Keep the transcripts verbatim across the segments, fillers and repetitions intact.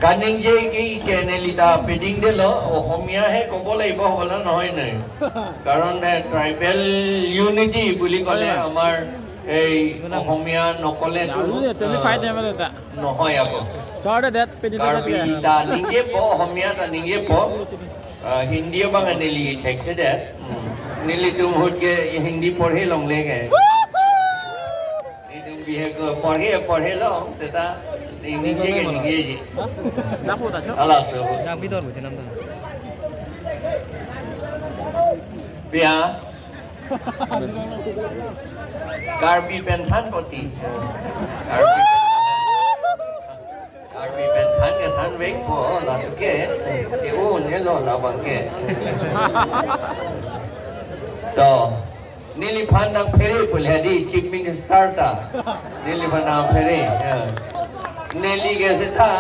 Kaningje ki ke neli ta peding delo, Ohomia he kobo laibo hola nohoi noi. Karon eh, tribal unity বুলি ক'লে হয়, হয়। আমাৰ এই এইবিলাক অসমীয়া নকলেতো, জানো যে, তেনে আহ, ফাইট নেমেলে তা। নহয় আকৌ। চৰ্টে দেত, পেডি দেত কাৰ্বি দিয়া। তা নিংজেপ, অসমীয়া তা নিংজেপ। আহ, হিন্দী বাং নেলি ঠেকছে দে। উম। Nelitum ahut ke Hindi পঢ়ে longle ke. Nelitum bihek ko পঢ়ে, পঢ়ে long, seta Hindi ke ningjeji. Napo ta, cho? Ala so. Nang bidor mo, chenam ta. Pia. Karbi pen than poti. Karbi pen than. Karbi pen than ke than vekpo, laso ke, si un elo labang ke. To, neliphan nangphere pu le di Chief Minister ta. Neliphan nangphere, ya. Neli ke seta,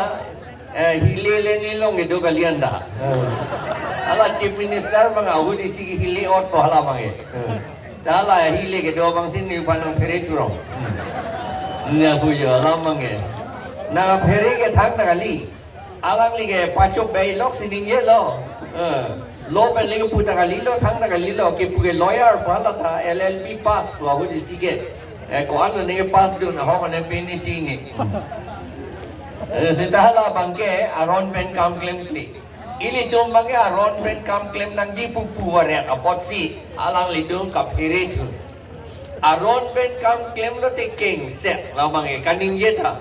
eh, hile le nelong kedo kalian ta. Ya. Ala Chief Minister bang ahut isi hile ot ko hala bang e. Ya. Hala hile kedo abang si neliphan nangphere churong. Nangpujo alam abang ke. Nangphere ke thangta kali. Alangli ke pachobei lok si ningjelo. Eh, lo pen le kepu ta kalilo, thangta kalilo, kepu ke lawyer pu hala ta, L L B pass pu ahut isi ke. Eh, ko-an lo ne pass dun, ahok ne pen isi ne. Eh, seta hala abang ke, aron pen kam klemkle. Ilitum abang ke aron pen kam klem nangji pu pu varet apotsi alanglitum kaphere thu. Aron pen kam klemlote kengset labang ke kaningje ta.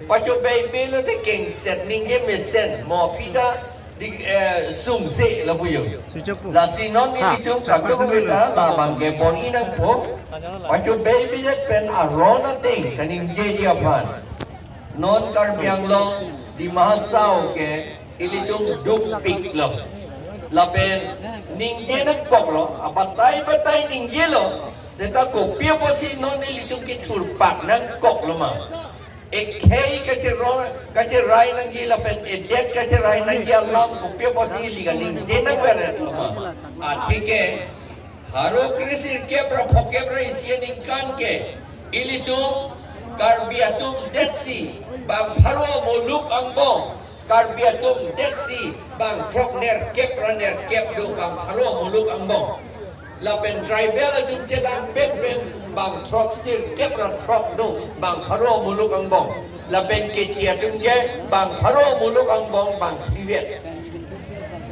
Pachobei-beilote kengset ningje mesen mo pida di, eh, sungse lapu jo. Sujapu. Lasi non ha, ilitum kapresen kadokave ta labang ke pon-i nangpo. Pachobei-beidet pen aron ateng kaningjeji aphan. Non Karbi Anglong, Dima Hasao ke ilitum dukpiklo. Lapen ningje nangkoklo, abatai batai ningjelo, seta kopi apotsi non ilitum kethurpak nangkoklo ma. Ekhei kacheroi, kacherai nangji lapen edet kacherai nangji alam kopi apotsi ili kaningje nangverlo ma. Atheke, pharo kre sirkep ra phokep ra isi aningkan ke, ilitum Karbi atum detsi bang pharo muluk angbong, Karbi atum detsi bang throk nerkep ra nerkep do bang pharo muluk angbong. Lapen tribal atum chelang pek pen bang throk sirkep ra throk do bang pharo muluk angbong. Lapen Keche atum ke bang pharo muluk angbong bang phlivet.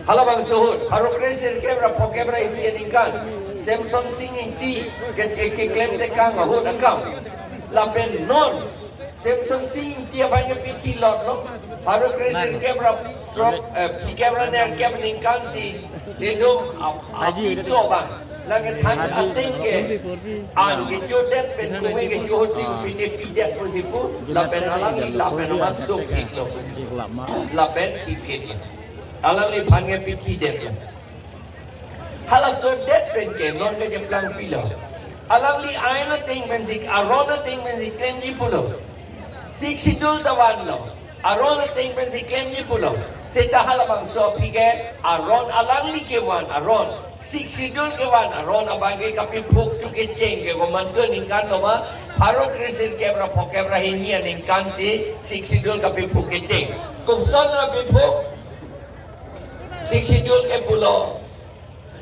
Halabangso ahut, pharo kre sirkep ra phokep ra isi aningkan, Semsonsing Ingti ke che keklem tekang ahut akam. Lapen non, Semsonsing Ingti aphan ke pichi lotlo, pharo kre sirkep ra throk, eh, phlikep ra nerkep aningkan si, ledum ap-, apiso abang. Nangkethan ateng ke, an kechodet pen kove kecho ching pine pidet pusi pu, lapen alangli lapen amat sopiklo pusi pu. Lapen chipiklo. Alangliphan ke pichidetlo. Halaso det pen ke non ke jeplang pilo. Alangli ain ateng pensi, aron ateng pensi klemji pulo. Sixth Schedule ta vanlo. Aron ateng pensi klemji pulo. Seta halabangso aphi ke aron alangli kevan aron. Sixth Schedule kevan aron abang ke kapiphuk thu kecheng ke komantu aningkan lo ma. Pharo kre sirkep ra phokep ra hini aningkan si Sixth Schedule kapiphuk kecheng. Kopuson kapiphuk? Sixth Schedule ke pulo,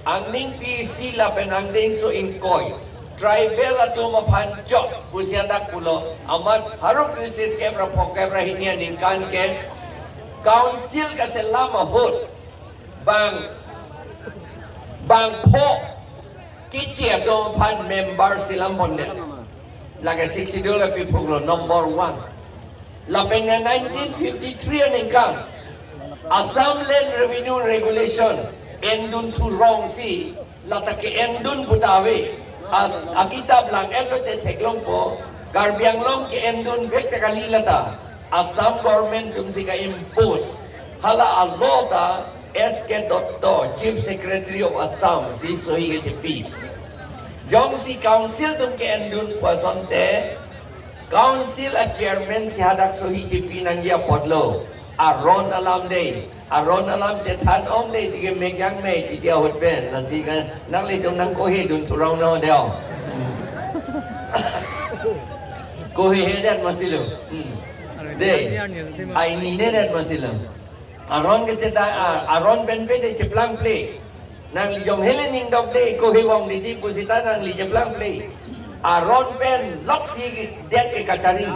angdeng pi isi lapen angdengso ingkoi, tribal atum aphan chot pusi hadak pulo, amat pharo kre sirkep ra phokep ra hini aningkan ke council kaselam ahut bang, bang pho Keche atum aphan member selam pondet. Lake Sixth Schedule kapiphuklo number one. Lapen nineteen fifty-three aningkan Assam Land Revenue Regulation endun thurong si lata ke-endun puta ave. As, akitap lang-etlo te theklongpo, Karbi Anglong ke-endun vek ta kali lata. Assam government atumsi ka-impose. Hala a-law ta S K Dutta, Chief Secretary of Assam, si sohi kechepi. Jongsi council atum ke-endun pu asonte, council a-chairman si hadak sohi chepi nangji apotlo. Aron alam dei. Aron alam chethan ong dei, tike mekyang mei, tike ahut pen. Lasi kan, nanglitum nangkohedun thurong no deo. Kohehedet masilo. Hmm. De, ai ni ne net masilo. Aron ke seta, a-, aron pen pe de cheplang ple. Nangli jong hele ning dok de, ko hewong didi pusita nangli cheplang ple. Aron pen loksi det ke kachari.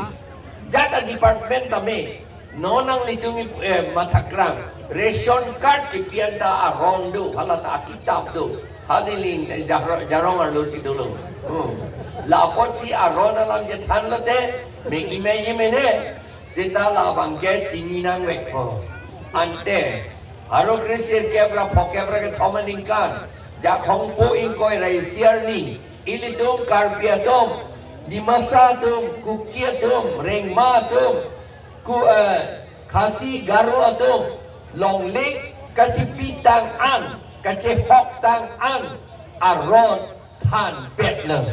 Jata department tame. Non nanglitum, eh, mathakrang. Ration card kepi-an ta aron do, hala ta akitap do. Haniling, eh, jarong, jarong arlo si dolo. Hmm. Lapot si aron alam chethan lote, me ime ime ne. Seta labang ke chini nangvekpo. Ante, Pharo kre sirkep ra phokep ra kethom aningkan, Jakhong po ingkoi ra isi arni, ilitum Karbi atum, Dimasa atum, Kuki atum, Rengma atum, ku, eh, Khasi Garo atum, longle kachepi tang an, kachehok tang an, aron thanpet lo.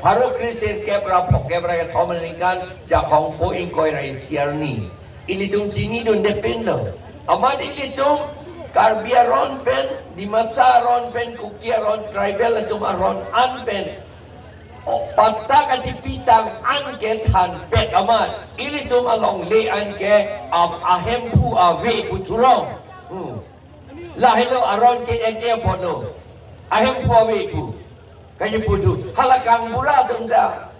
Pharo kre sirkep ra phokep ra kethom aningkan, Jakhong po ingkoi ra isi arni. Ilitum chinidunde pinlo. Amat ilitum Karbi aron pen, Dimasa aron pen, Kuki aron, tribal atum aron an pen, o, patta kachepi tang an ke thanpet amat. Ilitum alongle an ke, a-, ahemphu ave pu thurong. Hmm. Lahelo aron ke-en apotlo. Ahemphu ave pu. Kachepu thu. Hala kangbura atum ta.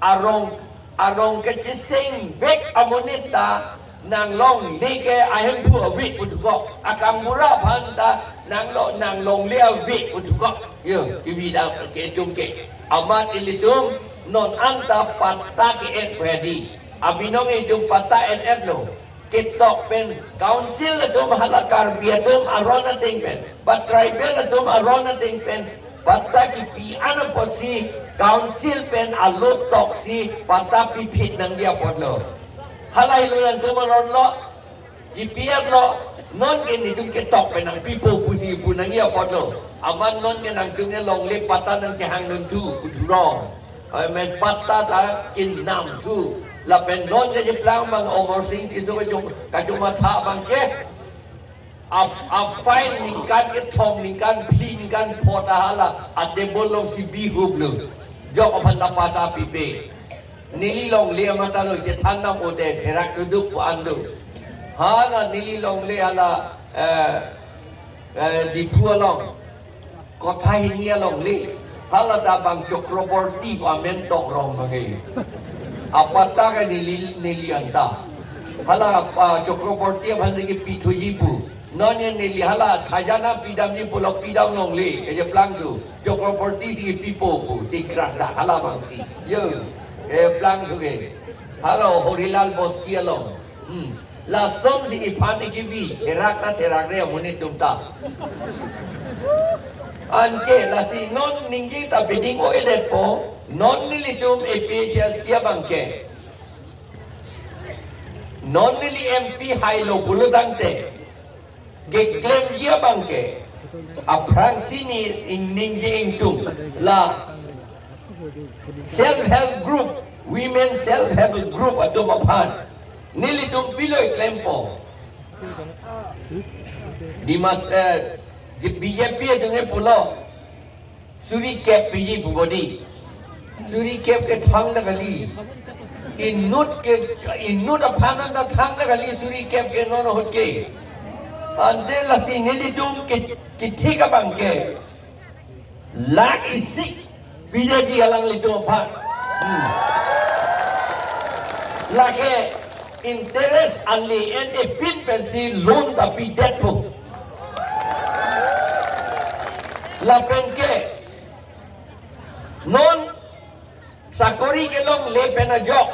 Arong, arong kacheseng vek amonit ta nanglongle ke ahemphu ave pu thukok. Akangbura aphan ta nanglo, nanglongle ave pu thukok. Yo, kebi da ke atum ke. Amat ilitum non anta patta ke-en pedi. Abinong itum patta en-etlo. Ketok pen council atum hala Karbi atum aron ateng pen, ba tribal atum aron ateng pen, patta kepi-an apotsi council pen alo toksi patta piphit nangji apotlo. Hala helo nangtum aron lo, kepi-an lo, non ke netum ketok pen nangpipo pusi pu nangji apotlo. Amat non ke nangtum ke longle patta nangchehangdun thu pu thurong. Ai men patta ta kinam thu. Lapen non kacheplang abang Amarsing Tisso kachum-, kachomatha abang ke. A, a-file ningkan kethom, ningkan phli, ningkan pho ta hala a-table alongsi bihuplo. Jok aphan ta patta pipe. Neli longle amat ta lo chethan nang ode therak thuduk pu an do. Hala neli longle hala, eh, eh, Diphu along. Kotha hini alongle. Hala ta abang Chakraborty pu amen tok rong mage. Apatta ke neli, neli anta. Hala, ah, Chakraborty aphan lagi pithuji pu. Non ye neli hala khajana pidamji pulo pidam longle. Kacheplang thu. Chakraborty si pipo pu. Tikrak da hala abangsi. Yo. Kacheplang thu ke. Hala Horilal Bosti along. Hmm. Lasonsi iphan ikibi, therak ta therak re amonit atum ta. Anke lasi non ningje ta biding o-edetpo, non nelitum A P H L C abang ke. Non neli M P hailo pulo tangte. Keklemji abang ke. Aphrangsi ne ing ningje ingtung. La self help group, women self help group atum aphan nelitum pilo klempo. Dimas, eh, B J P atum ke pulo. Suri kep piji pu bodi. Suri kep ke thangta kali. Inut ke, inut aphan ta thangta kali suri kep ke non ahut ke. Ante lasi nelitum ke, kethik abang ke. Lakh isi pideji alanglitum aphan. Hmm. Lake interest ale en epin pensi loan ta pidetpo. Lapen ke non sakori kelongle pen ajok,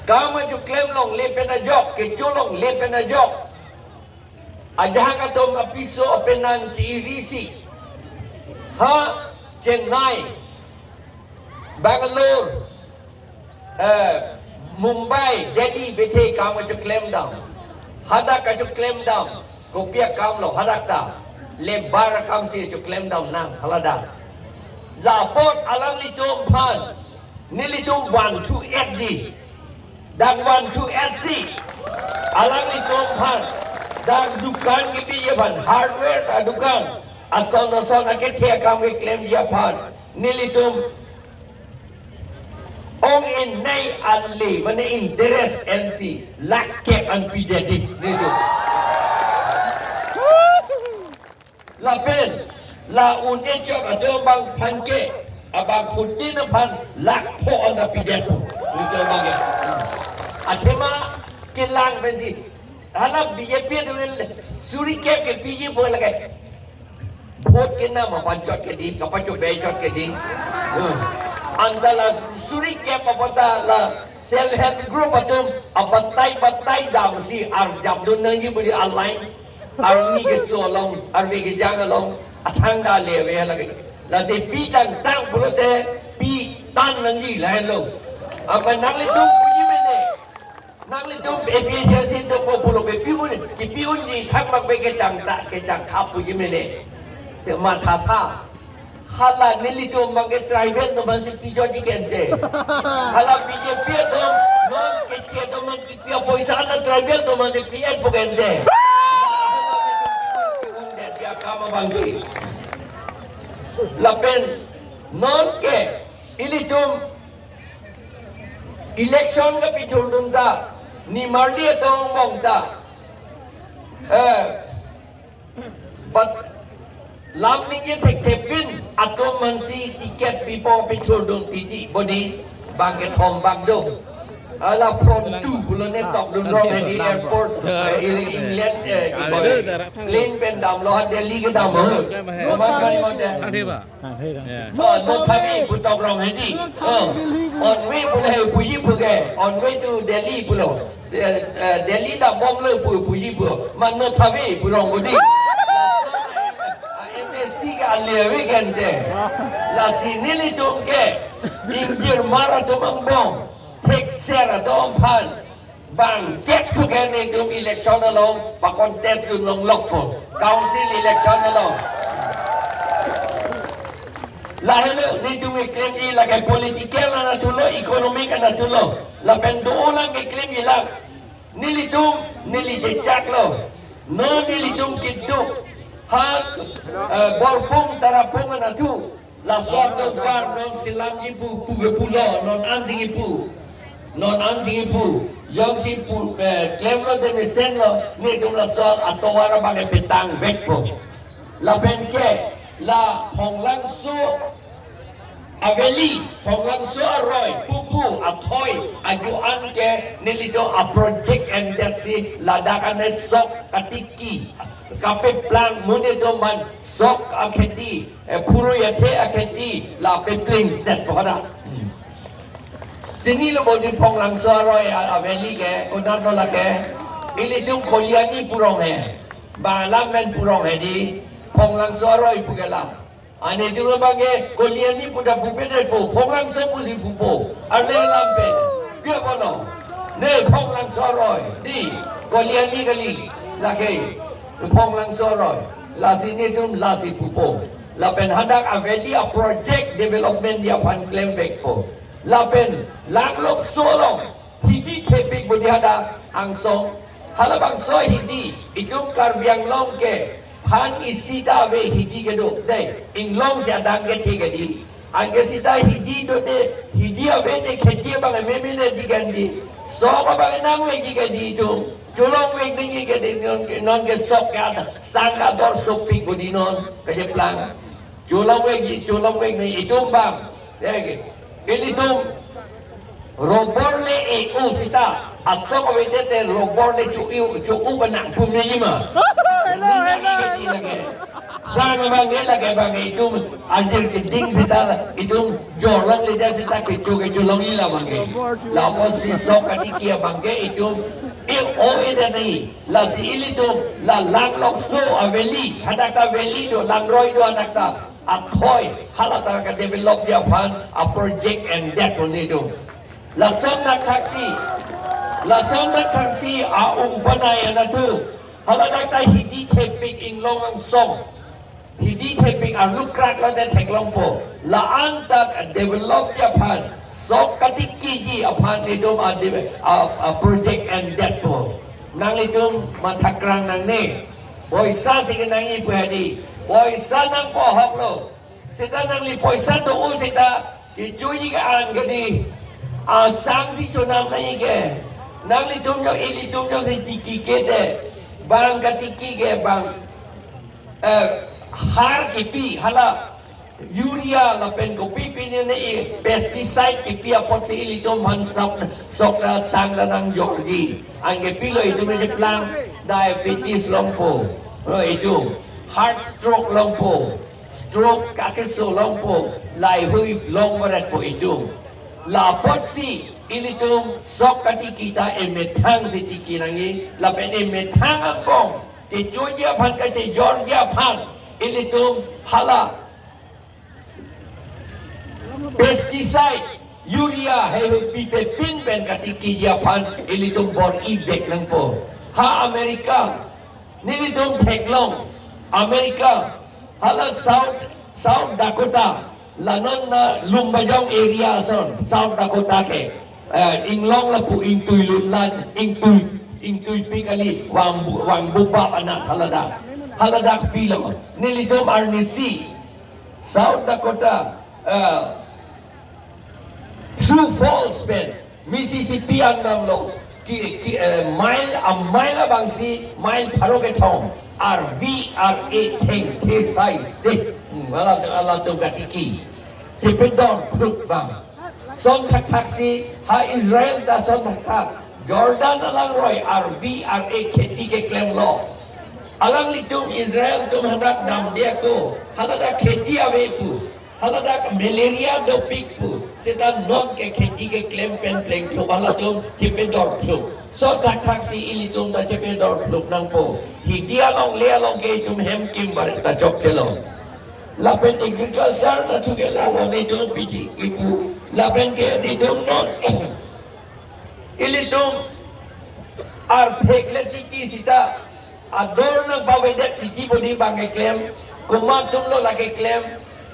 kam ajo klem longle pen ajok, kecho longle pen ajok, ajahak atum apiso apenang chi-irisi ha Chennai, Bangalore, eh, Mumbai, Delhi bethe kam ajo klemdam. Hadak ajo klemdam. Kopi akam lo hadak ta. Labour akamsi ajo klemdam nang haladak. Lapot alanglitum aphan nelitum vanthu-etji. Dak vanthu-etsi alanglitum aphan dak dukan kebiji aphan, hardware adukan, ason ason akethe akam keklemji aphan nelitum ong-e nei ale, mane interest ensi lakh kep an pidetji, nelitum. Lapen la un-e chot atum abangphan ke, abangphutin aphan lakh pho an ta pidetpo, nelitum abang ke. Athema kelang pensi, hala B J P atum suri kep ke piji bo lake. Vote kenam aphan chot ke dei, kapachobei chot ke dei. Hmm. Anta la suri kep aphan ta la self help group atum abatai batai damsi arjapdun nangji buri alai. Arni keso along, arve kejang along, athang ta le ave lake. Lasi pi tangtang pulote pi tan nangji lahenlo. Apa nanglitum puji mene? Nanglitum A P H L C atum po pulo ke pi un, kipi unji thakmak pen kechang ta, kechang khap puji mene. Se matha tha. Hala nelitum abang ke tribal atum aphansi pichotji ke ante. Hala B J P atum, non keche atum, non kipi apoisa an tribal atum aphansi pi-etpo ke ante. Dia kam abang ke. Lapen non ke ilitum election kapithurdun ta, nimarli atum angbong ta, eh, but lam ningje thekthe pen atum aphansi ticket pipo pithurdun tiji bodi bang kethom bak do. Hala front two pulo ne tokdun rong hedi airport, eh, England, eh, plane pen damlo ha Delhi kedam ho. Roman kan mo de. Thangthedang. Ya. Oh, Nongthavi pu tok rong hedi. Oh, on way pulo he puji pu ke. On way to Delhi pulo. Eh, eh, Delhi dambomlo pu puji pu. Ma Nongthavi pu rong bodi. Ah, M A C ke ale ave ke ante. Lasi nelitum ke ingjirmar atum angbong, thekser atum aphan bang kep thu ke nelitum election along pakontest dun longlokpo. Council election along. Lahelo nelitum keklemji lake political anatthu lo, economic anatthu lo. Lapen do-olang keklemji lang. Nelitum, neli chechak lo. Non nelitum keduk ha, eh, Borpung Tarapung anatthu. Laso atum kar non selamji pu, pu ke pulo, non ansi kipu. Non ansi kipu. Jongsi pu, eh, klemlo de mesenlo, nelitum laso atovar abang ke petang vekpo. Lapen ke, la Phonglangso a-valley, Phonglangso aroi, pupu, athoi, ajo-an ke, nelitum a-project endetsi, ladak ane sok katiki, kapeplang, mo nelitum aphan sok akheti, eh, phurui athe akheti la peplengsetpo kada. Chinilo bodi Phonglangso aroi a-, a-valley ke, konatlo lake. Ilitum Koliani pu rong he. Bang alam pen pu rong he dei, Phonglangso aroi pu ke la. Ane duro abang ke Koliani pu ta pupedetpo, Phonglangso pusi pupo. Arle alam pen. Kya bono? Ne Phonglangso aroi. Dei, Koliani kali. Lake. Phonglangso aroi. Lasi nelitum lasi pupo. Lapen hadak a-valley a-project development dia aphan klemvekpo. Lapen Langlokso along hidi thepik bodi hadak angsong. Halabangso hidi itum Karbi Anglong ke phan isi ta ave hidi kedo. Dei, inglongsi adang kethe ke dei. Anke sita hidi do de, hidi ave de kheti abang meme ne digan dei. Sok abang nangvekji ke dei itum. Cholongvek nangji ke dei non ke, non ke sok ke ada. Sang ador sopik bodi non. Kacheplang. Cholongvekji, cholongvek nangji itum abang. Ya ke. Ilitum robor le e-o sita. Asok avedetlo robor le chu-u, chu-u ba nangpum nangji ma. Hello, hello, hello. Sang abang ke lake abang ke itum ajir keding sita itum jorlongledet sita kecho kecholongji la abang ke. Lapusi sok katiki abang ke itum e-o-edet nangji. Lasi ilitum la Langlokso a-valley, hadak ta valley do, langroi do hadak ta. Athoi, hala ta ka-develop dia aphan a-project endetpo nelitum. Lason dak thaksi, lason dak thaksi a-ung panai anatthu. Haladak ta hidi thepik inglong angsong. Hidi thepik arlukrak lote theklongpo. La-an ta develop dia aphan, sok katikiji aphan nelitum a-de-, a, a-project endetpo. Nanglitum mathakrang nangne. Poisa si kenangji pu he dei. Poisa nangpo ahok lo. Sita nangli poisa do-o sita kechoji ke-an ke dei. Asang si chonam nai ke. Nanglitum jong, ilitum jong si tiki ke te. Bang katiki ke bang, eh, har kipi hala urea lapen kopi pine ne, eh, pesticide kipi apot si ilitum han sok, sok ta sang ta nangjorji. Anke pilo itum keplang diabetes longpo. Oh, itum heart stroke longpo. Stroke kakeso longpo, laheihui long varetpo itum. Lapotsi ilitum sok katiki ta emethang si tiki nangji, lapen emethang angbong kechoji aphan, kachejorji aphan ilitum hala pesticide, urea, heihui pipepin pen katikiji aphan ilitum bor-i vek nangpo. Ha America, nelitum theklong, America, hala South, South Dakota, la non na Lumbajong area ason, South Dakota ke, eh, inglong lapu ingtui lunlan, ingtui, ingtuipi kali, vang bu-, vang bubap anak haladak. Haladak pilo, nelitum arnisi, South Dakota, eh, Sioux Falls pen, Mississippi angnamlo, ki, ki, eh, mile, a mile abangsi, mile pharo kethom, arvi, ar-e thengthe sai se. Hmm, ala, alatum katiki. Chepedor pluk bang. Son thakthak si, ha Israel ta son thakthak. Jordan alangroi, arvi, ar-e kheti keklemlo. Alanglitum Israel atum hadak damde ako, haladak kheti ave pu. Haladak malaria dopik pu, seta non ke kheti keklem pen plengthu halatum chepedor pluk. Son thakthak si ilitum ta chepedor pluk nangpo. Hidi along le along ke itum hem kim baret ta chokchelo. Lapen agriculture ta thu ke lalo nelitum piji kipu. Lapen ke nelitum non ilitum arphek le tiki sita ador nangpavedet titi bodi bang keklem, komat atumlo lake klem,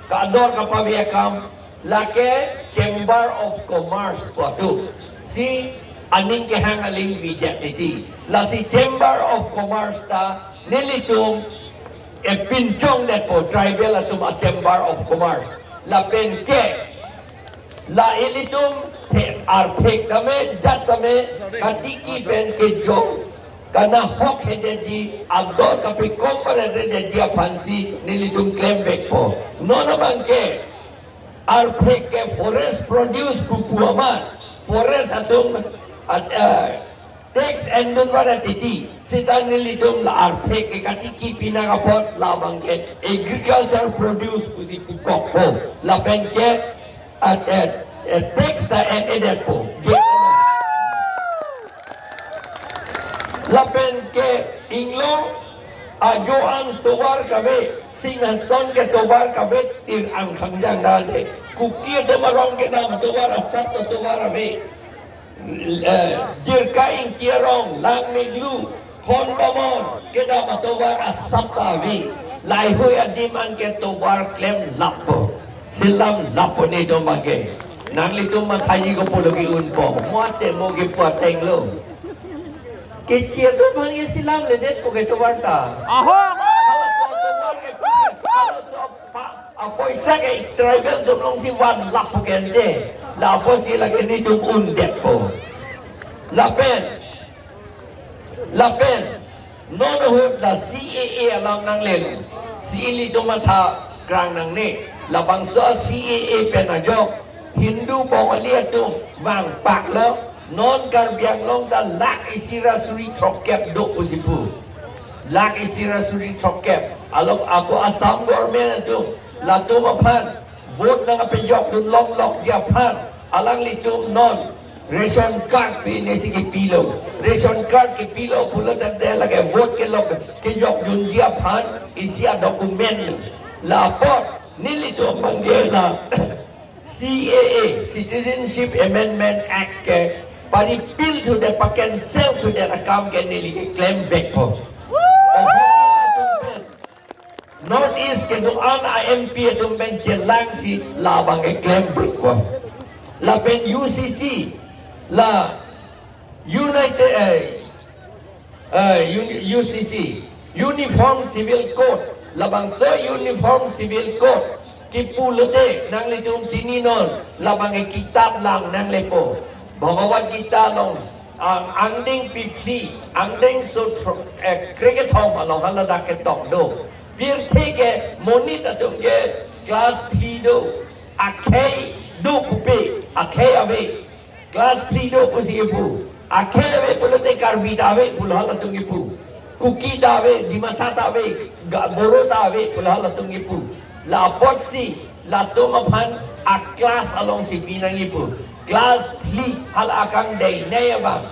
kador kapave akam, lake Chamber of Commerce pu atum. Si aning kehang aling videt titi. Lasi Chamber of Commerce ta nelitum epinchongdetpo, tribal atum a Chamber of Commerce. Lapen ke la ilitum the arphek tame, jat tame, katiki pen kejong, kanahok hedetji, ador kapikom paredetji aphansi nelitum klemvekpo. Non abang ke, arphek ke forest produce pu pu amat, forest atum, at, eh, tax endun vara titi, seta nelitum la arphek ke katiki pinang apot labang ke agriculture produce pusi pukokpo. Lapen ke, at, at, at tax ta en-edetpo. Ge-, lapen ke inglong ajo an tovar kave, Singhason ke tovar kave, tir ang thangjang dade. Kuki atum arong kedam tovar asap ta tovar ave. Eh, Jirka Ingti arong, Langmeglu, Khon Bamon, kedam atovar asap ta ave. Laheihui adim an ke tovar klem lappo. Selam lappo nelitum abang ke. Nanglitum mathaji ko pulo ke-unpo. Mo ate mo kepu atenglo. Kechir atum abang ke selamledetpo ke tovar ta. Aho! Halaso tovar ke pusi, halaso pa-, apoisa ke tribal atum alongsi van lappo ke ante. Lapusi lake nelitum undetpo. Lapen, lapen, non ahut la C A A alam nanglelo. Si ilitum matha krang nangne. Labangso C A A pen ajok Hindu Bongali atum vangpaklo, non Karbi Anglong ta lakh isi ra suri throkkep do pusi pu. Lakh isi ra suri throkkep. Along ako Assam government atum, latum aphan vote nangkapejokdun longlokji aphan, alanglitum non ration card pinesi kepilo. Ration card kepilo pulo tangte lake vote kelok kejokdunji aphan isi a-document lo. La apot nelitum abang ke la C A A, Citizenship Amendment Act ke pa-repeal thudet, pa-cancel thudet akam ke neli keklemvekpo. Ohom atum pen, North East kedo-an a-M P atum pen chelangsi labang keklemvekpo. Lapen U C C, la United, eh, eh, Uni-, U C C, Uniform Civil Code, labangso Uniform Civil Code, Kipu lote nanglitum chininon, labang ke kitab lang nanglepo. Bhagavad Gita along, ang, angdeng phli, angdeng sotro, eh, krekethom along haladak ketok do. Pirthe ke monit atum ke class phli do, akhei do pupe, akhei ave. Class phli do pusi kipu. Akhei ave pulote Karbi ta ave pulo halatum kipu. Kuki ta ave, Dimasa ta ave, ga-, Boro ta ave pulo halatum kipu. La apotsi latum aphan a-class alongsi pi nangji pu. Class phli hala akangdeng nei abang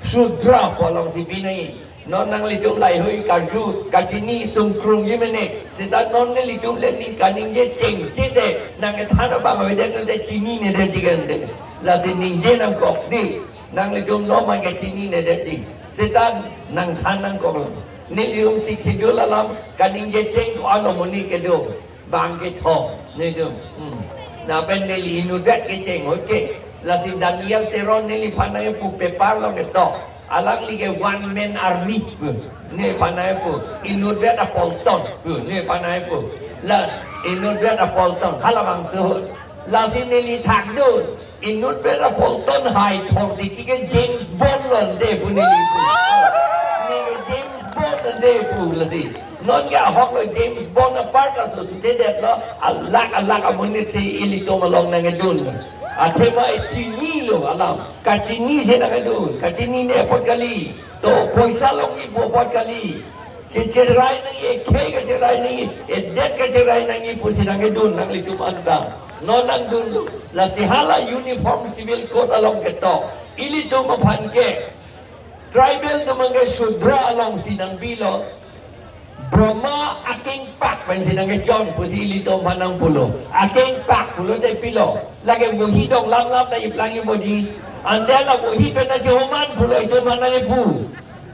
Shudra pu alongsi pi nangji. Non nanglitum laheihui karju kachini sungkrungji mene. Seta non nelitum le ning kaningje chengche te nangkethan abang avedet te chininedetji kante. Lasi ningje nangkok dei. Nanglitum non man ke chininedetji. Seta nangthan nangkoklo. Nelitum Sixth Schedule alam kaningje cheng ko-an amonit kedo. Bang kethom, nelitum. Hmm. Lapen neli inutvet kecheng, oke. Lasi Daniel Teron neliphan nangpu paper along ketok. Alangli ke one man army pu. Neliphan nangpu. Inutvet apolton pu. Neliphan nangpu. La inutvet apolton. Halabangso. Lasi neli thakdun. Inutvet apolton hai thor titi ke James Bond lo ante pu neli pu. Neli ke James Bond ante pu lasi. Non ke ahok lo James Bond apar ta so sute det lo, alak alak amonit si ilitum along nangkedun. Athema chinilo alam. Kachinisi nangkedun. Kachinine apot kali. To poisa longji pu apot kali. Kecherai nangji, ekhei kecherai nangji, edet kecherai nangji pusi nangkedun nanglitum anta. Non nangdunlo. Lasi hala Uniform Civil Code along ketok. Ilitum aphan ke tribal atum ke Shudra alongsi nangpilo. Brahma akengpak pensi nangkechon pusi ilitum aphan nangpulo. Akengpak pulote pilo. Lake wohi dong lam lam ta iplangji bodi. Ante la wohi pen ta chihoman pulo itum aphan nangpu.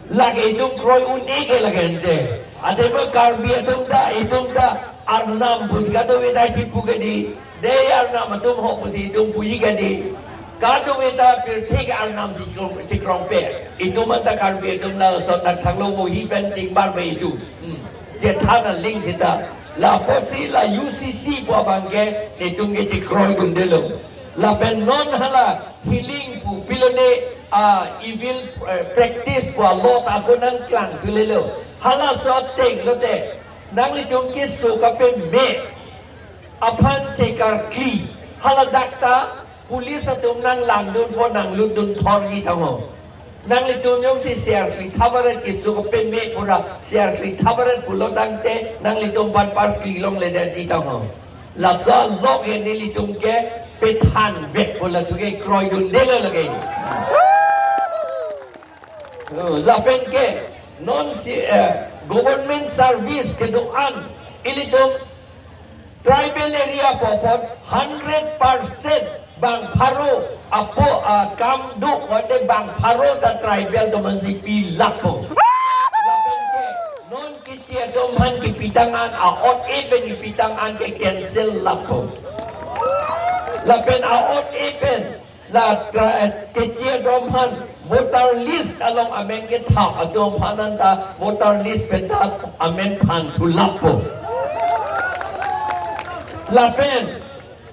Lake itum kroi un-e ke lake ante. Athema Karbi atum ta, itum ta Arnam pusi kadokave ta chipu ke dei. Dei Arnam atum ho pusi itum puji ke dei. Kadokave ta pirthe ke Arnam si chikrong, chikrongpe. Itum anta Karbi atum lason ta thanglo wohi pen tingbar pe itum. Hmm. Chethan aling seta. La apotsi la U C C pu abang ke itum ke chikroidundelo. Lapen non hala healing pu pilone, ah, evil, eh, practice pu a-law ta ako nangklangthullelo. Halaso ateng lote nanglitum keso kapeme aphan se karkli. Haladak ta police atum nanglangdunpo, nanglutdun thorji tangho. Nanglitum jongsi se karkli thavaret keso kapeme pura se karkli thavaret pulo tangte nanglitum aphan parkli longledetji tangho. Laso a-law ke nelitum ke pethan bek pu latum ke kroidundelo lake. Oh, lapen ke non si, eh, government service kedo-an ilitum tribal area pu apot hundred percent bang pharo apo, ah, kam do wate bang pharo ta tribal atum aphansi pilappo. Lapen ke non keche atum aphan kipitang an, a-odd even kipitang an ke cancel lappo. Lapen a-odd even la tra-, keche atum aphan voter list along amen kethap atum aphan anta voter list pen ta amen thanthu lappo. Lapen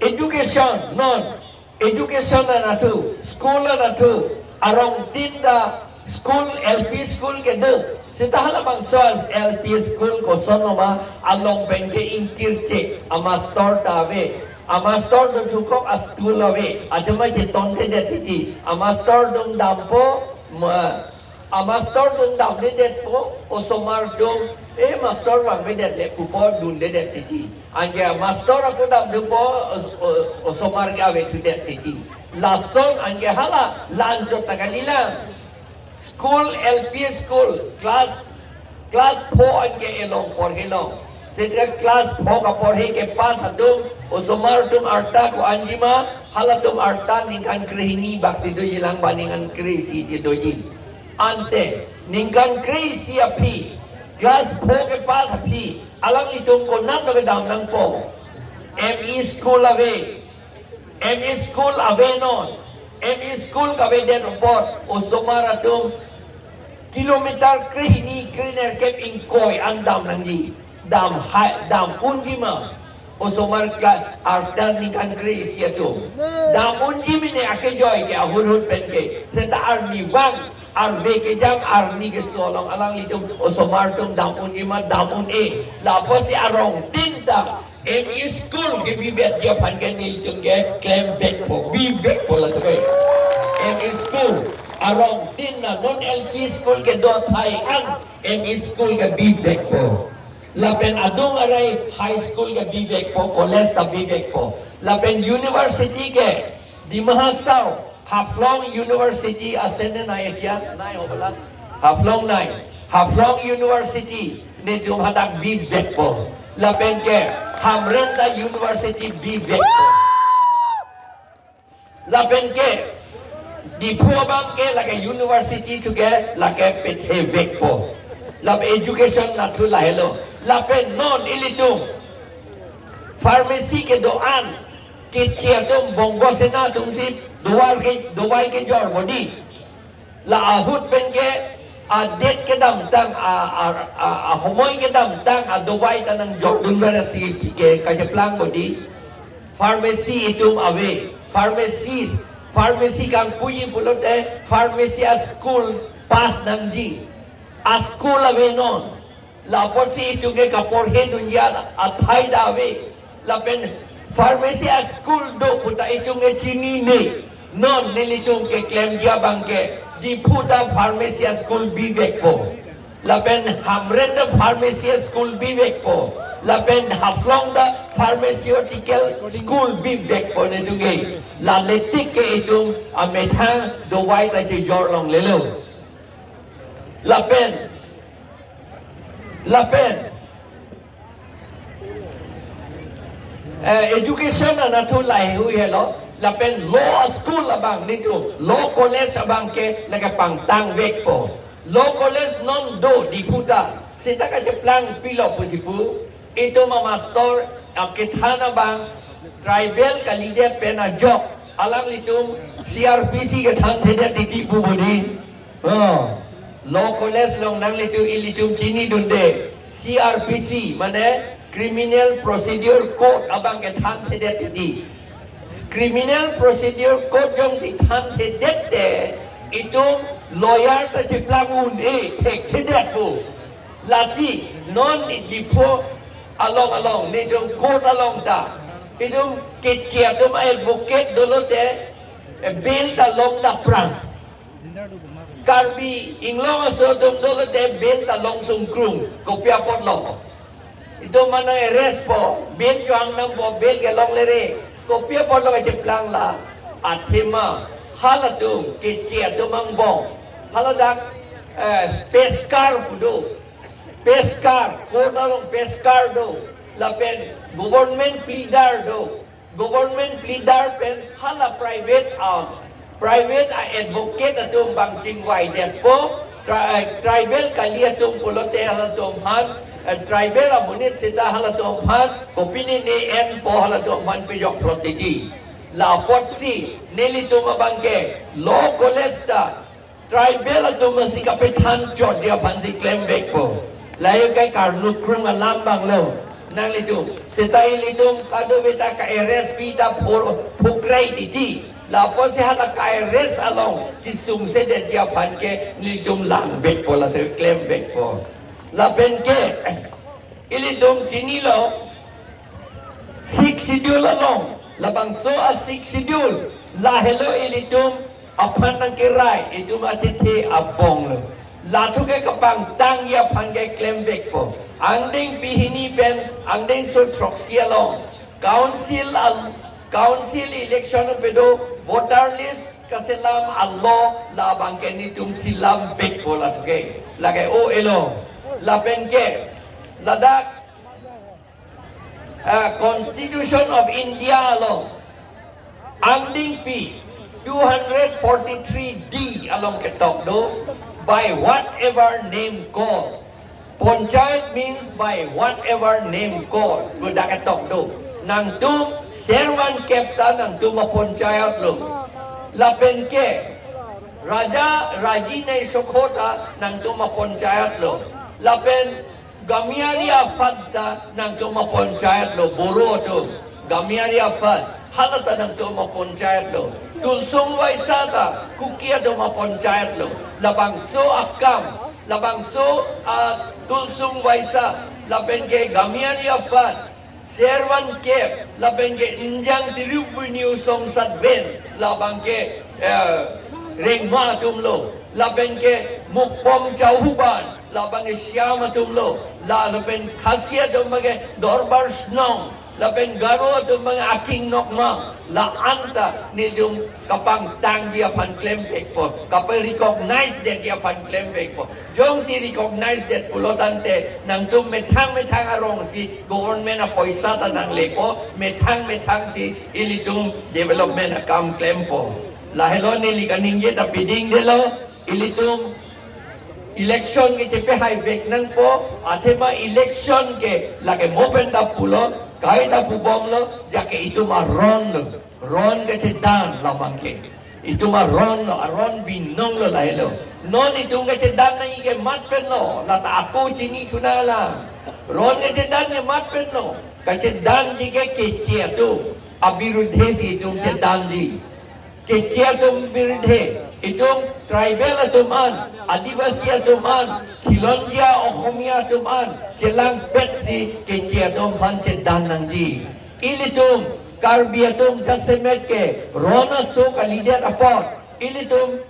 education non, education anatthu, school anatthu, arongtin ta school, L P school kedo. Seta halabangso L P school kosonloma along pen ke ingkirche, amastor ta ave. Amastor atum thukok a-school ave. Athema chetonthedet titi. Amastor atum dampo, ma, amastor atum damdedetpo, osomar atum, eh, mastor vangvedet le pupo dundedet titi. Anke mastor ako damdunpo, os-, o-, osomar ke avethudet titi. Lason anke hala la-anchot ta kalilang. School, L P school, class, class four anke elong porhelong. Seta class four kaporhe kepass atum, osomar atum arta ko-anjima, halatum arta ningkan krehini bak si dojilang ba ningkan kreisi si doji. Ante, ningkan kreisi aphi, class four kepass aphi, alanglitum konatlo kedam nangpo. M E school ave, M E school ave non. M E school kavedet apot, osomar atum kilometer krehini krenerkep ingkoi an dam nangji. Dam hai, dam unjima. Osomar ke arta ningkan kre-isi atum. Dam unji mene akejoi ke ahut hut pen ke. Seta arnivang, arve kejang, arni keso along alanglitum osomar atum dam unji ma dam un-e. Lapusi arongtin ta M E school ke bivetji aphan ke nelitum ke klem vekpo, bivekpo latum ke. M E school, arongtin na non L P school kedo athai an M E school ke bivekpo. Lapen adung arei high school ke bivekpo, college ta bivekpo. Lapen university ke Dima Hasao, Haflong University asen ne nai akia, nai hobla. Haflong nai. Haflong University netum hadak bivekpo. Lapen ke Hamren ta University bivekpo. Lapen ke Diphu abang ke lake university thu ke lake pethevekpo. Lapen education nathu lahelo. Lapen non ilitum pharmacy kedo-an keche atum Bongo Sena atumsi dovai ke, dovai kejor bodi. La ahut pen ke adet kedamtang a, a, a, a homoi kedamtang adovai ta nangjordun berat si ke kacheplang bodi. Pharmacy itum ave. Pharmacy, pharmacy kangpuji pulote pharmacy a school pass nangji. A school ave non. Lapusi itum ke kaporhe dunji athai ta ave. Lapen pharmacy a school do pu ta itum ke chinine. Non nelitum keklemji abang ke Diphu ta pharmacy a school bivekpo. Lapen Hamren ta pharmacy a school bivekpo. Lapen Haflong ta pharmaceutical school bivekpo netum ke. Lale tik ke itum amethang dovai ta chejor longlelo. Lapen, lapen, eh, education anatthu laheihui helo, lapen law school abang netum, law college abang ke lake pangtangvekpo. Law college non do Diphu ta, seta kacheplang pilo pusi pu, itum amaster akethan abang, tribal kalidet pen ajok, alanglitum C R P C kethanthedet titi pu bodi. Oh, law college along nanglitum ilitum chinidunde. C R P C, mane Criminal Procedure Code abang kethanthedet titi. Criminal Procedure Code jongsi thanthedet te, itum lawyer ta cheplang un-e, thekthedet pu. Lasi, non Diphu along along, netum court along ta, itum keche atum advocate dolo te, eh, bail ta longdapprang. Karbi Anglong aso atum dolo te bail ta long sungkrung, kopi apotlo. Itum mane arrest po, bail chohang nangpo, bail kelongle re, kopi apotlo kacheplang la, athema, halatum, keche atum angbong, haladak, eh, peskar pu do, peskar, court along peskar do, lapen government pleader do, government pleader pen hala private, ah, private a advocate atum abang chingvaidetpo, tri-, eh, tribal kali atum pulote halatum aphan, eh, tribal amonit seta halatum aphan, kopine ne enpo halatum aphan pejoklo titi. La apotsi, nelitum abang ke, law college ta, tribal atum si kapethan chotji aphansi klemvekpo. Lahei ke karnukrung alam abanglo. Nanglitum. Seta ilitum kadokave ta ka-arrest pi ta pho-, phokrai titi. La apotsi hala ka-arrest along kesungsedetji aphan ke nelitum langvekpo latum klemvekpo. Lapen ke ilitum chinilo, Sixth Schedule along, labangso a Sixth Schedule, lahelo ilitum aphan nangkerai, itum athe-the abong lo. Lathu ke kapangtangji aphan ke klemvekpo. Angdeng pehini pen, angdengso throksi along, council al-, council election pedo, voter list kaselam alo, labang ke netum selamvekpo lathu ke. Lake o-elo. Lapen ke, ladak ah, Constitution of India along, angdengpi two hundred forty-three D along ketok do, by whatever name called. Panchayat means by whatever name called. Pu dak ketok do. Nangtum servan kepta nangtum a panchayat lo. Lapen ke Raja Raji nai sokhota nangtum a panchayat lo. Lapen Gamiyari aphan ta nangtum apanchayat lo, Boro atum. Gamiyari aphan, hala ta nangtum apanchayat lo. Tulsong Waisa ta Kuki atum apanchayat lo. Labangso akam, labangso, ah, Tulsong Waisa, lapen ke Gamiyari aphan, Servan Kep, lapen ke Injang Tiriu Biniu Songsat Ven, labang ke, eh, Rengma atum lo, lapen ke Mukpom Chauhuban, labang ke Siam atum lo, la lapen Khasi atum abang ke Dorbar Snong, lapen Garo atum abang ke Aking Nokma, la-an ta nelitum kapangtangji aphan klempikpo, kaparecognize detji aphan klempikpo. Jongsi recognize det pulo tangte, nangtum methang methang arongsi government apoisa ta nanglepo, methang methangsi ilitum development akam klempo. Lahelo neli kaningje ta piding detlo, ilitum election ke chepehaivek nangpo, athema election ke lake mo pen ta pulo, kai ta pubomlo, jake itum aron lo, ron kachedan labang ke. Itum aron lo, aron binong lo lahelo. Non itum kachedan nangji ke mat pen lo, lata ako chini tuna la. Ron kachedan ke mat pen lo, kachedanji ke Keche atum abirudhe si itum chedanji. Keche atum birudhe, itum tribal atum an, Adivasi atum an, Khilonjia Ohomia atum an chelangpet si Keche atum aphan chedan nangji. Ilitum Karbi atum jasemet ke ron aso kalidet apot, ilitum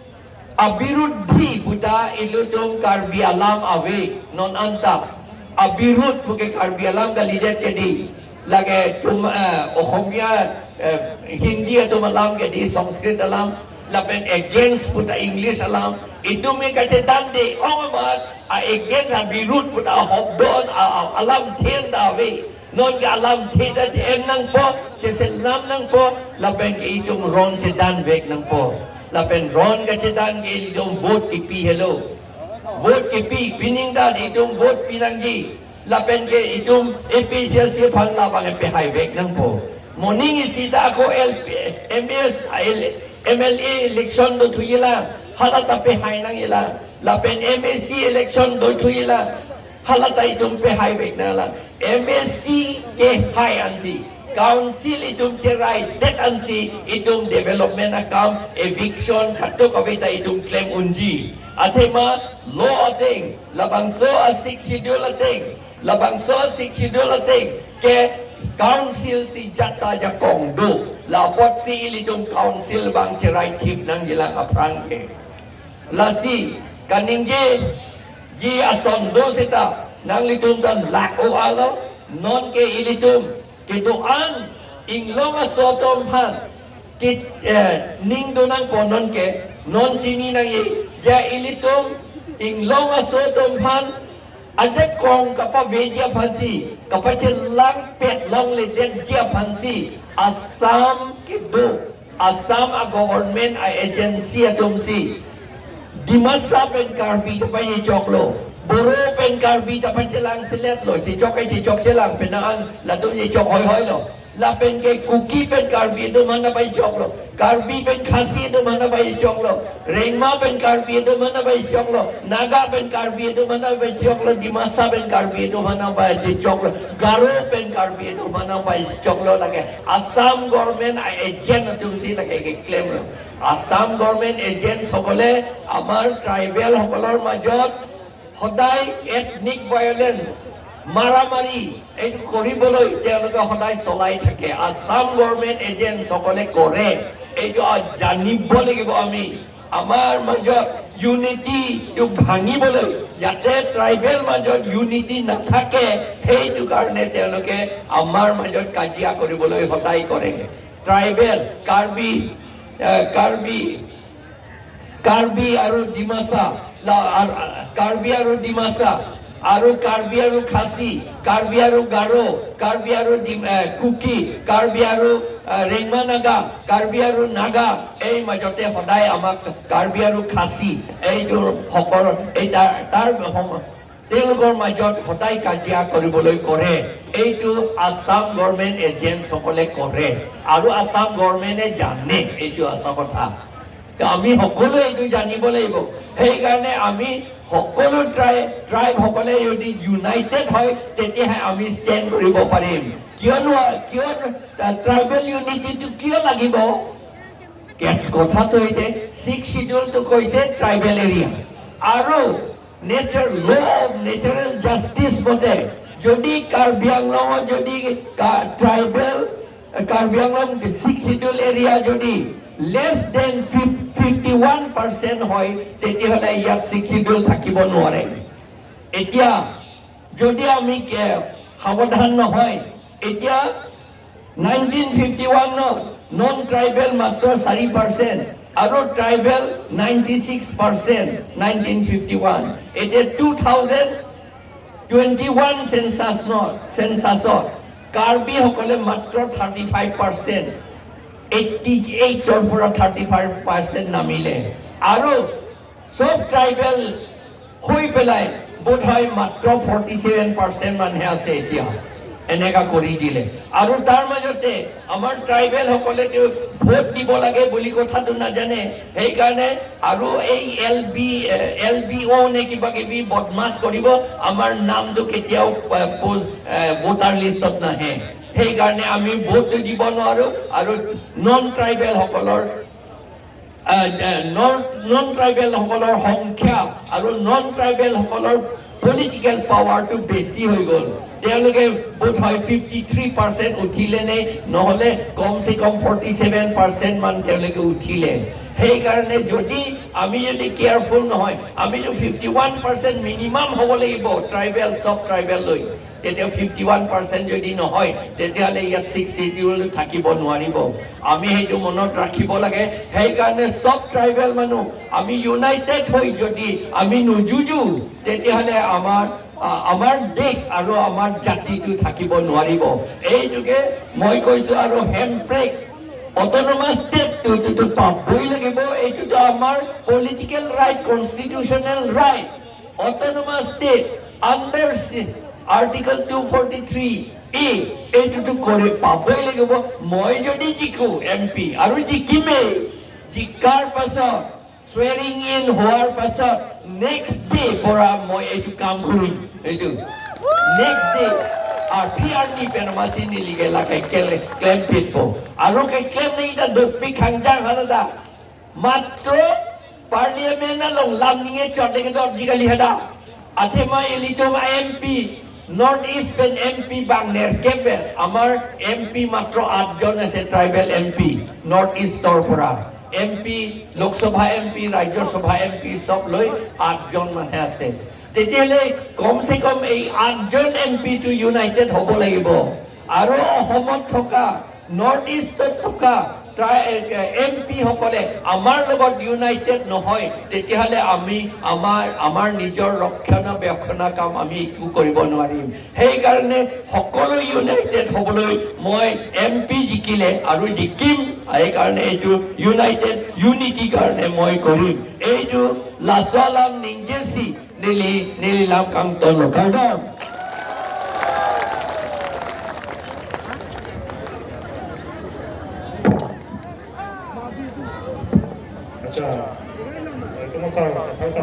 abirudhi puta ilitum Karbi alam ave, non anta abirud puke Karbi alam kalidet ke di. Lake chum, eh, Ohomia, eh, Hindi atum alam ke di, Sanskrit alam, lapen against puta English alam, itum ke kachedan de-ong amat, a-against abirud puta ahobdon, a, a, alamthe ta ave. Non ke alamthe ta che-en nangpo, cheselam nangpo, lapen ke itum ron chedanvek nangpo. Lapen ron kachedan ke itum vote kipi helo. Vote kipi, pining ta itum vote pi nangji. Lapen ke itum A P H L C aphan labang ke pehaivek nangpo. Moning isi ta ako L P, M S, L-, M L A election dothuji la, hala ta pehai nangji la. Lapen M A C election dothuji la, hala ta itum pehaivek nang la. M A C kehai ansi, council itum cheraidet ansi, itum development akam, eviction, katok kave ta itum klem unji. Athema law ateng, labangso a-Sixth Schedule ateng, labangso a-Sixth Schedule ateng ke council si jat ta jakong do. La apotsi ilitum council abang cherai thip nangji lang aphrang ke. Lasi kaningjeji ason do seta nanglitum ta lak-o alo, non ke ilitum kedo-an inglong aso atum aphan ke, eh, ning do nangpo, non ke, non chini nangji, ja ilitum inglong aso atum aphan ajakong kapaveji aphansi, kapachelangpet longledetji aphansi, Assam kedo, Assam a-government a-agency atumsi Dimasa pen Karbi ta pachechoklo, Boro pen Karbi ta pachelangseletlo, chechok ke chechokchelang, penang an latum chechok hoihoilo. Lapen ke Kuki pen Karbi atum aphan ta pachechoklo, Karbi pen Khasi atum aphan ta pachechoklo, Rengma pen Karbi atum aphan ta pachechoklo, Naga pen Karbi atum aphan ta pachechoklo, Dimasa pen Karbi atum aphan ta pachechoklo, Garo pen Karbi atum aphan ta pachechoklo, lake Assam government a-agent atumsi lake keklemlo. Assam government agent সকলে আমাৰ ট্ৰাইবেল সকলৰ মাজত সদায় ethnic violence, মাৰামাৰি এইটো কৰিবলৈ তেওঁলোকে সদায় চলাই থাকে। আছাম গভৰ্ণমেণ্ট এজেণ্ট সকলে কৰে, এইটো জানিব লাগিব আমি। আমাৰ মাজত ইউনিটিটো ভাঙিবলৈ, যাতে ট্ৰাইবেল মাজত ইউনিটি নাথাকে, সেইটো কাৰণে তেওঁলোকে আমাৰ মাজত কাজিয়া কৰিবলৈ সদায় কৰে। ট্ৰাইবেল, কাৰ্বি, এ, কাৰ্বি, কাৰ্বি আৰু ডিমাচা, লা-, আৰ-, কাৰ্বি আৰু ডিমাচা, আৰু কাৰ্বি আৰু খাচী, কাৰ্বি আৰু গাৰো, কাৰ্বি আৰু ডিম-, এ, কুকি, কাৰ্বি আৰু, এ, ৰেংমা নাগা, কাৰ্বি আৰু নাগা, এই মাজতে সদায় আমাক কাৰ্বি আৰু খাচী, এইটো সকলো, এই তাৰ, তাৰ সম-, তেওঁলোকৰ মাজত সদায় কাজিয়া কৰিবলৈ কৰে। এইটো আছাম গভৰ্ণমেণ্ট এজেণ্টসকলে কৰে আৰু আছাম গভৰ্ণমেণ্টে জানে, এইটো সঁচা কথা। তো আমি সকলোৱে এইটো জানিব লাগিব। সেইকাৰণে আমি সকলো ট্ৰাই ট্ৰাইব সকলে যদি ইউনাইটেড হয়, তেতিয়াহে আমি ষ্টেণ্ড কৰিব পাৰিম। কিয় নোৱাৰ কিয় ট্ৰাইবেল ইউনিটিটো কিয় লাগিব? কে- কথাটো হৈছে, ছিক্স শ্বিডিউলটো কৈছে ট্ৰাইবেল এৰিয়া আৰু nature, law of natural justice মতে যদি কাৰ্বি আংলঙত যদি tribal, Karbi Anglong six schedule area যদি less than fifty one percent হয়, তেতিয়াহ'লে ইয়াত ছিক্স শ্বিডিউল থাকিব নোৱাৰে। এতিয়া যদি আমি কে- সাৱধান নহয়, এতিয়া নাইনটিন ফিফটি ওৱানত নন ট্ৰাইবেল মাত্ৰ চাৰি পাৰ্চেণ্ট আৰু tribal ninety six percent nineteen fifty one. এতিয়া two thousand twenty one census ন চেনচাছত কাৰ্বিসকলে মাত্ৰ থাৰ্টি ফাইভ পাৰ্চেণ্ট, এইটি এইটৰ পৰা থাৰ্টি ফাইভ পাৰ্চেণ্ট নামিলে আৰু চব ট্ৰাইবেল হৈ পেলাই বোধহয় মাত্ৰ ফৰ্টি ছেভেন পাৰ্চেণ্ট মানুহে আছে এতিয়া। এনেকা কৰি দিলে আৰু তাৰ মাজতে আমাৰ ট্ৰাইবেল সকলেতো ভোট দিব লাগে বুলি কথাটো নাজানে। সেইকাৰণে আৰু এই এল বি এল বি অ' নে কিবা কিবি বদমাছ কৰিব, আমাৰ নামটো কেতিয়াও ভোটাৰ লিষ্টত নাহে। সেইকাৰণে আমি ভোটটো দিব নোৱাৰো আৰু নন ট্ৰাইবেল সকলৰ নন ট্ৰাইবেল সকলৰ সংখ্যা আৰু নন ট্ৰাইবেল সকলৰ পলিটিকেল পাৱাৰটো বেছি হৈ গ'ল। তেওঁলোকে বোধহয় ফিফটি থ্ৰী পাৰ্চেণ্ট উঠিলে নে, নহ'লে কমচে কম ফৰ্টি ছেভেন পাৰ্চেণ্ট মান তেওঁলোকে উঠিলে। সেইকাৰণে যদি আমি যদি কেয়াৰফুল নহয়, আমিতো ফিফটি ওৱান পাৰ্চেণ্ট মিনিমাম হ'ব লাগিব ট্ৰাইবেল, চব ট্ৰাইবেল লৈ। তেতিয়া ফিফটি ওৱান পাৰ্চেণ্ট যদি নহয়, তেতিয়াহ'লে ইয়াত ছিক্স শ্বিডিউল থাকিব নোৱাৰিব। আমি সেইটো মনত ৰাখিব লাগে। সেইকাৰণে চব ট্ৰাইবেল মানুহ আমি ইউনাইটেড হৈ যদি আমি নুযুঁজো, তেতিয়াহ'লে আমাৰ আ, আমাৰ দেশ আৰু আমাৰ জাতিটো থাকিব নোৱাৰিব। এইটোকে মই কৈছো। আৰু হেণ্ডব্ৰেক অট'নমাছ ষ্টেটটো এইটোতো পাবই লাগিব। এইটোতো আমাৰ political right, constitutional right. Autonomous state under article two forty three A এইটোতো কৰি পাবই লাগিব। মই যদি জিকো এম পি আৰু জিকিমেই, জিকাৰ পাছত, চুৱেৰিং ইন হোৱাৰ পাছত নেক্সট ডে পৰা মই এইটো কাম কৰিম। এইটো next day R P R নি পেনমাচি নিলিগে লাগে কেলে ক্লেম পিটব আৰু কে ক্লেম নেই তা দুপি খাংজাং হালদা মাত্ৰ parliament along lam ningje chot deke dor ji kali hada. Athema ilitum a M P, North East pen M P bang nerkep pen, আমাৰ এম পি মাত্ৰ আঠজন আছে, ট্ৰাইবেল এম পি নৰ্থ ইষ্টৰ পৰা। M P, Lok Sabha M P, Rajya Sabha M P চব লৈ আঠজন মানুহ আছে। তেতিয়াহ'লে কমচে কম এই আঠজন এম পিটো ইউনাইটেড হ'ব লাগিব। আৰু অসমত থকা, নৰ্থ ইষ্টত থকা এম পি সকলে আমাৰ লগত ইউনাইটেড নহয়, তেতিয়াহ'লে আমি আমাৰ, আমাৰ নিজৰ ৰক্ষণাবেক্ষণা কাম আমি একো কৰিব নোৱাৰিম। সেইকাৰণে সকলো ইউনাইটেড হ'বলৈ মই এম পি জিকিলে আৰু জিকিম, সেইকাৰণে এইটো ইউনাইটেড ইউনিটি কাৰণে মই কৰিম। এইটো লাচুৱালাম নিংজেচি neli, neli lam kangton lo, kardom. Acha, itu masa, itu masa,